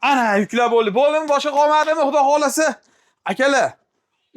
Ana, yuklab bo'ldi. Bo'ldimi? Boshqa qolmadimi? Xudo xolasa. Akalar,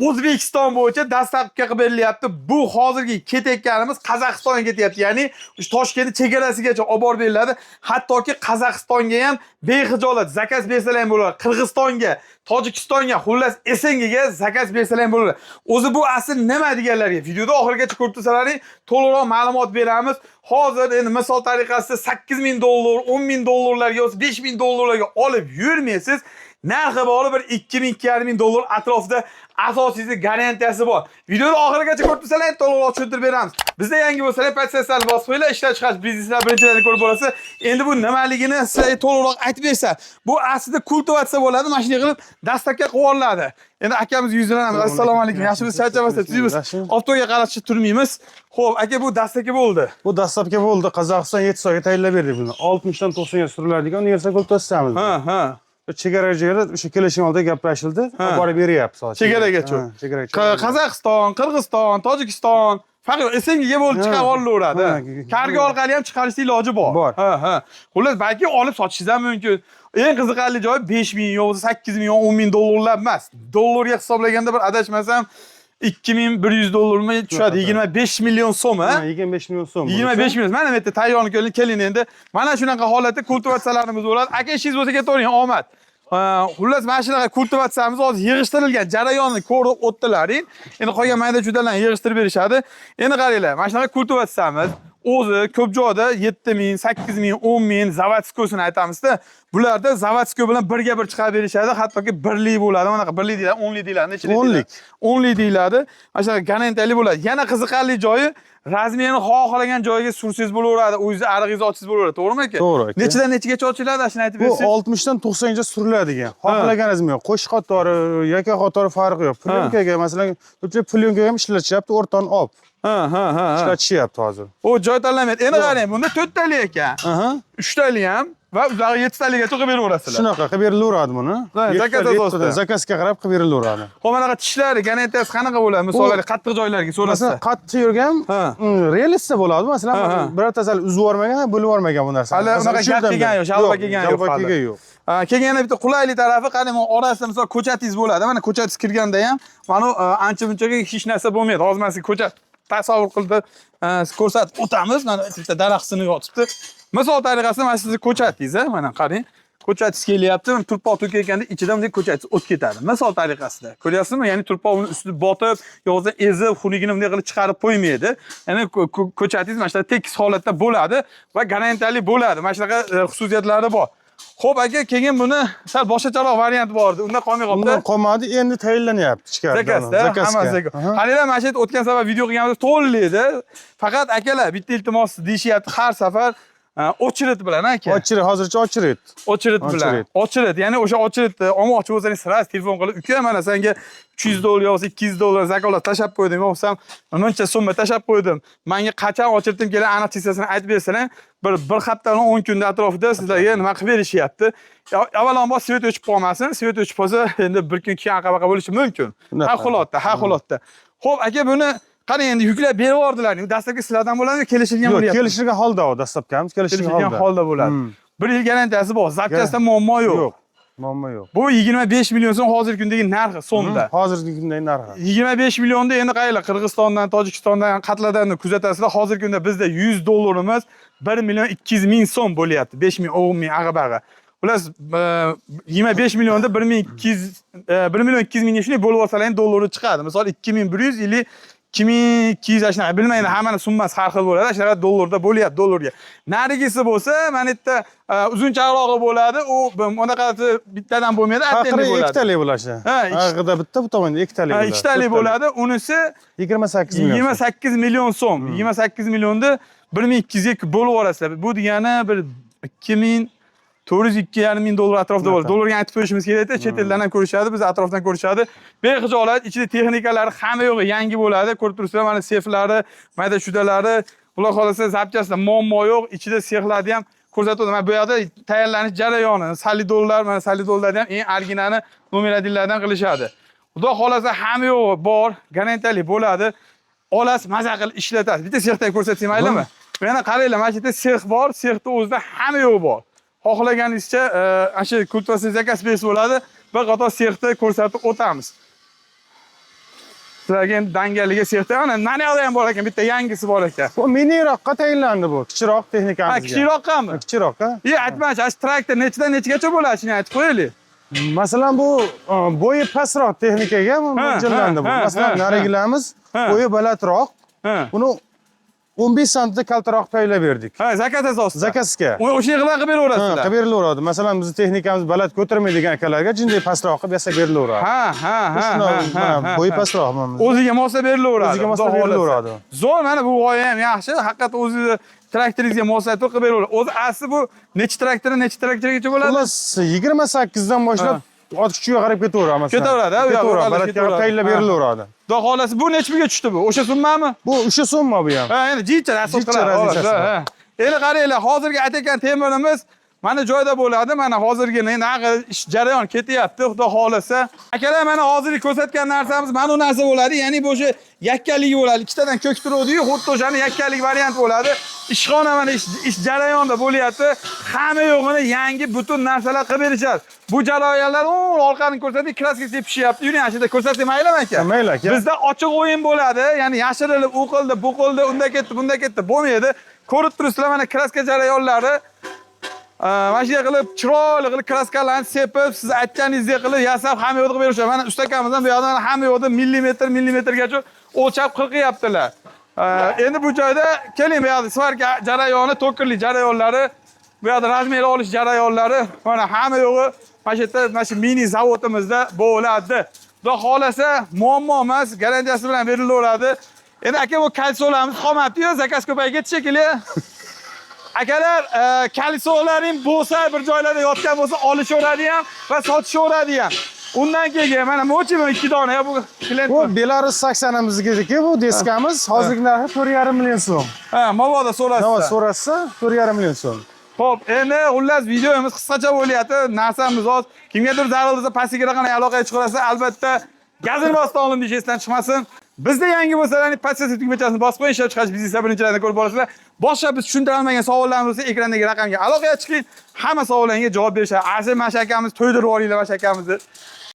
O'zbekiston bo'yicha доставка qilib berilyapti. Bu hozirgi ketayotganimiz Qozog'istonga ketyapti. Ya'ni o'sha Toshkent chegarasigacha olib borib beriladi. Hattoki Qozog'istonga ham bexijolat заказ bersalar ham bo'ladi. Qirg'izistonga, Tojikistonga, xullas СНГ ga заказ bersalar ham bo'ladi. O'zi bu asl nima deganlarga videoda oxirigacha ko'rib tursalaring, to'liqroq ma'lumot beramiz. Hozir endi misol tariqasida 8000 dollar, 10 ming dollarlarga yoki 5000 dollarlarga olib yurmaysiz. Narxi bor bir 2000 2500 dollar atrofida, asosiysi garantiyasi bor. Videoni oxirigacha ko'rib tursalar, to'liqroq tushuntirib beramiz. Bizda yangi bo'lsalar, подписаться bosib qo'yinglar, ishlab chiqarish bizneslar birinchilardan ko'rib bo'lasiz. Endi bu nimaligini sizlarga to'liqroq aytib bersa, bu aslida kultivatsiya bo'ladi, mana shunday qilib доставка qilib yuboriladi. Endi akamiz yuzlanamiz. Assalomu alaykum. Yaxshimiz, charchamasdan tuzukmiz. Yaxshi. Avtoga qarashib turmaymiz. Xo'p, aka, bu доставка bo'ldi. Bu доставка bo'ldi. Qozog'iston Yettisoyga tayyorlab berdik buni. 60 dan 90 ga suriladigan universal kultivatsiyamiz. Ha, ha. Chegaragacha o'sha kelishgan oldida gaplashildi. Ha. Olib borib beryapti hozir. Chegaragacha. Ha, chegaragacha. Qozog'iston, Qirg'iziston, Tojikiston, farqi yo'q, СНГ ga bo'lib chiqarib olaveradi. Kargo orqali ham chiqarishni iloji bor. Bor. Ha. Xullas, balki olib sotishingiz ham mumkin. Eng qiziqarli joyi 5 ming yo bo'lmasa 8 ming yo 10 ming dollarlar emas. Dollarga hisoblaganda bir adashmasam 2100 dollarmi tushadi? 25 million so'm, ha? Ha, 25 million so'm. 25 million. Mana bu yerda tayyorni ko'ring, keling endi. Mana shunaqa holatda kultivatsiyalarimiz bo'ladi. Aka, ishingiz bo'lsa ketavering, omad. Ha, xullas, mana shunaqa kultivatsiyamiz hozir yig'ishtirilgan jarayonni ko'rib o'tdilaring. Endi qolgan mayda chuydalarni yig'ishtirib berishadi. Endi qaranglar, mana shunaqa kultivatsiyamiz o'zi ko'p joyda 7 ming, 8 ming, 10 ming заводской sini aytamizda. Bularda заводской bilan birga bir chiqarib berishadi, hattoki birlik bo'ladi. Manaqa birlik deyiladi, o'nlik deyiladi, nechalik deyiladi? O'nlik. O'nlik deyiladi. Mana shunaqa garantiyali bo'ladi. Yana qiziqarli joyi, размер ni xohlagan joyiga sursangiz bo'laveradi. O'zingizni arig'ingizni ochsangiz bo'laveradi. To'g'rimi, aka? To'g'ri, aka. Nechidan nechigacha ochiladi, shuni aytib Bu bersangiz. 60 dan 90 gacha suriladigan. Xohlagan размер. Qo'sh qatori, yakka qatori farqi yo'q. Plyonkaga, masalan, ko'pchilik plyonkaga ham ishlatishyapti, o'rtani olib. Ha, ha, ha. ha. Ishlatishyapti hozir. U joy tanlamaydi. Endi qarang, bunda to'rttalik ekan. Uchtali ham va uzog'i yettitaligacha qilib beraverasizlar. Shunaqa qilib berilaveradi buni. Ha, заказ asosida. Заказ ga qarab qilib berilaveradi. Xo'p, manaqa tishlari garantiyasi qanaqa bo'ladi? Misol qattiq joylarga so'rasa. Masalan, qattiq yurgan relsda bo'ladi. Masalan, Ha, ha. birorta sal uzib yubormagan, bo'lib yubormagan bu narsani. Hali Masalan, unaqa uch gap yildan kelgan beri. yo'q, shalva kelgan yo'q Shalva hali. kelgan yo'q. Ha, keyin yana bitta qulaylik tarafi, qarang, mana orasida misol ko'chatingiz bo'ladi. Mana ko'chatingiz kirganda ham mana u, ancha munchaga hech narsa bo'lmaydi. Hozir mana sizga ko'chat tasavvur qildi, ko'rsatib o'tamiz. Mana bitta daraxt sinib yotibdi. Misol tariqasida mana sizni ko'chatingiz, ha, mana qarang. Ko'chatingiz kelyapti, mana turpoq to'kayotganda ichidan bunday ko'chatingiz o't ketadi. Misol tariqasida. Ko'ryapsizmi? Ya'ni turpoq uni ustida botib, yo bo'lmasa ezib, xunugini bunday qilib chiqarib qo'ymaydi. Ya'ni ko'chatingiz mana shunaqa tekis holatda bo'ladi va garantiyali bo'ladi. Mana shunaqa xususiyatlari bor. Xo'p, aka, keyin buni sal boshqacharoq variant bor edi. Undan qolmay qolibdi. Undan qolmadi, endi tayinlanyapti ichkarida. Заказ da, Заказ ga. hammasi заказ. Aha. Qaranglar, mana shu yerda o'tgan safar video qilganimizda to'liq edi. Faqat akalar, bitta iltimos deyishyapti har safar, очередь bilan, aka. Очередь, hozircha очередь. Очередь bilan. Очередь. Очередь, ya'ni o'sha очередь ni olmoqchi bo'lsangiz, сразу telefon qilib, uka, mana senga 300 dollar yoki 200 dollar заказ tashlab qo'ydim, yo bo'lmasam muncha summa tashlab qo'ydim. Menga qachon очередь im keladi, aniq числа sini aytib bersalar, bir haftadan 10 kunda atrofida sizlarga nima qilib berishyapti. Avvalambor свет o'chib qolmasin. Свет o'chib qolsa, endi bir kun keyin aqabaqa bo'lishi mumkin. Shunaqa. Har holatda, har holatda. Xo'p, aka, buni qarang, endi yuklab berib yubordilar. Dastlabki sizlardan bo'ladimi, kelishilgan Yo'q, bo'lyapti? kelishilgan holda u доставка miz, kelishilgan Kelishilgan holda. holda bo'ladi. Bir yil garantiyasi bor. Запчасть da muammo yo'q. Yo'q. Muammo yo'q. Bu 25 million so'm hozirgi kundagi narxi so'mda. Hozirgi kundagi narxi. 25 millionda endi qaranglar, Qirg'izistondan, Tojikistondan, qatlardan kuzatasizlar. Hozirgi kunda bizda 100 dollarimiz 1 million 200 ming so'm bo'lyapti. 5 ming, 10 ming ag'abag'i. Xullas, 25 millionda 1200, 1 million 200 mingga shunday bo'lib olsalar ham dollari chiqadi. Misol 2100 или 2200, shunaqa, bilmayman, hammani summasi har xil bo'ladi. Shunaqa dollarda bo'lyapti, dollarga. Narigisi bo'lsa, mana yerda uzunchaqrog'i bo'ladi. U bunaqasi bittadan bo'lmaydi, Haqiri отдельный bo'ladi. Ikkitalik bo'ladi. Ha, Haqida bitta, bu tomonda ikkitalik Ha, bo'ladi. ikkitalik bo'ladi. Unisi 28 million. 28 million so'm. 28 millionni 1200 ga bo'lib yuborasizlar. Bu degani bir 2400, 2,5 ming dollar atrofida bo'ladi. Dollarga aytib qo'yishimiz kerak-da, chet eldan ham ko'rishadi, biz atrofdan ko'rishadi. Bexijolat, ichida texnikalari hamma yo'g'i yangi bo'ladi. Ko'rib turibsizlar, mana seflari, mayda chuydalari, xudo xohlasa запчасть da muammo yo'q. Ichida sexlarni ham ko'rsatib. Mana bu yoqda tayyorlanish jarayoni, solidollar, mana solidollarni ham eng originali номер один lardan qilishadi. Xudo xohlasa hamma yo'g'i bor, garantiyali bo'ladi. Olasiz, maza qilib ishlatasiz. Bitta sexda ko'rsatsam maylimi? Mana qaranglar, mana shu yerda sex bor, sexni o'zida hamma yo'g'i bor. Xohlaganingizcha ana shu kultivasiya заказ bersa bo'ladi. Bir qator sexda ko'rsatib o'tamiz. Sizlarga endi dangaligi sexda ana naryoqda ham bor ekan, bitta yangisi bor ekan. Bu miniroqqa tayinlandi bu. Kichikroq Ha, texnikamizga. kichikroqqami? Kichikroqqa. E, aytmanchi, shu traktor nechidan nechagacha bo'ladi, shuni aytib qo'yaylik. Masalan, bu bo'yi pastroq texnikaga mo'ljallandi bu. Masalan, narigilarimiz bo'yi balandroq. Buni 15 santiga kaltaroq tayinlab berdik. Ha, заказ asosida. Заказ ga. O'sha yig'lar qilib Ha, beraverasizlar. qilib berilaveradi. Masalan, bizni texnikamiz baland ko'tarmaydigan akalarga jinday pastroq qilib yasab berilaveradi. Ha, ha, ha, Shundoq, ha, mana ha, bo'yi ha. pastroq mana. O'ziga moslab berilaveradi. O'ziga moslab Xudo xohlasa. berilaveradi. Zo'r, mana bu g'oya ham yaxshi. Haqiqatda o'zingizni traktoringizga moslab turib qilib beraveradi. O'zi asli bu necha traktordan necha traktorgacha bo'ladi? Xullas 28 dan boshlab ot kuchiga qarab ketaveradi masalan. Ketaveradi, ha, u yoq Ketaveradi, orqali balandga qarab ketaveradi. tayinlab berilaveradi. Xudo xohlasa bu necha pulga tushdi bu? O'sha summami? Bu o'sha summa bu ham. Ha, endi jicha rasm Jicha qiladi. razницasi Ha, bor. ha. Endi qaranglar, hozirgi aytayotgan temirimiz mana joyda bo'ladi. Mana hozirgina endi haqi ish jarayon ketyapti, Xudo xohlasa. Akalar, mana hozirgi ko'rsatgan narsamiz mana bu narsa bo'ladi. Ya'ni bu o'sha yakkaligi bo'ladi. Ikkitadan ko'k turuvdi-yu, xuddi o'shani yakkalik variant bo'ladi. Ishxona mana ish jarayonida bo'lyapti. Hamma yo'g'ini yangi butun narsalar qilib berishadi. Bu jarayonlar orqani ko'rsatdik, краска sepishyapti. Yuring, ana shu yerda ko'rsatsam maylimi aka? Mayli aka. Bizda ochiq o'yin bo'ladi. Ya'ni yashirilib u qildi, bu qildi, unda ketdi, bunda ketdi bo'lmaydi. Ko'rib turibsizlar mana краска jarayonlari. Mana shunday qilib chiroyli qilib краска larni sepib, siz aytganingizdek qilib yasab hamma yo'lda qilib berishadi. Mana ustakamiz ham bu yoqdan hamma yo'lda millimetr millimetrgacha o'lchab qirqyaptilar. Endi bu joyda keling, bu yoqda сварка jarayoni, to'kirlik jarayonlari, bu yoqda размер olish jarayonlari, mana hamma yo'g'i mana shu yerda mana shu mini zavodimizda bo'ladi. Xudo xohlasa muammo emas, garantiyasi bilan berilaveradi. Endi aka, bu колесо larimiz qolmabdi-yu, заказ ko'payib ketdi shekilli. Akalar, колесо laring bo'lsa, bir joylarda yotgan bo'lsa, olishaveradi ham va sotishaveradi ham. Undan keyin mana mo'chi bu ikki dona ya bu клиент. Bu Belarus 80imizniki bu deskamiz. Hozirgi narxi 4,5 million so'm. Ha, mabodo so'rashsa. Nima so'rashsa 4,5 million so'm. Xo'p, endi xullas videomiz qisqacha bo'lyapti. Narsamiz oz. Kimgadir zarur bo'lsa, pastga raqamga aloqaga chiqarasiz. Albatta, gazilmasdan oldin deyish esdan chiqmasin. Bizda yangi bo'lsa, подписаться tugmachasini bosib qo'ying, ishlab chiqarish biznes birinchilardan ko'rib borasizlar. Boshqa biz tushuntira olmagan savollarimiz bo'lsa, ekrandagi raqamga aloqaga chiqing. Hamma savollarga javob berishadi. Asl mana shu akamiz to'ydirib yuboringlar mana shu akamizni.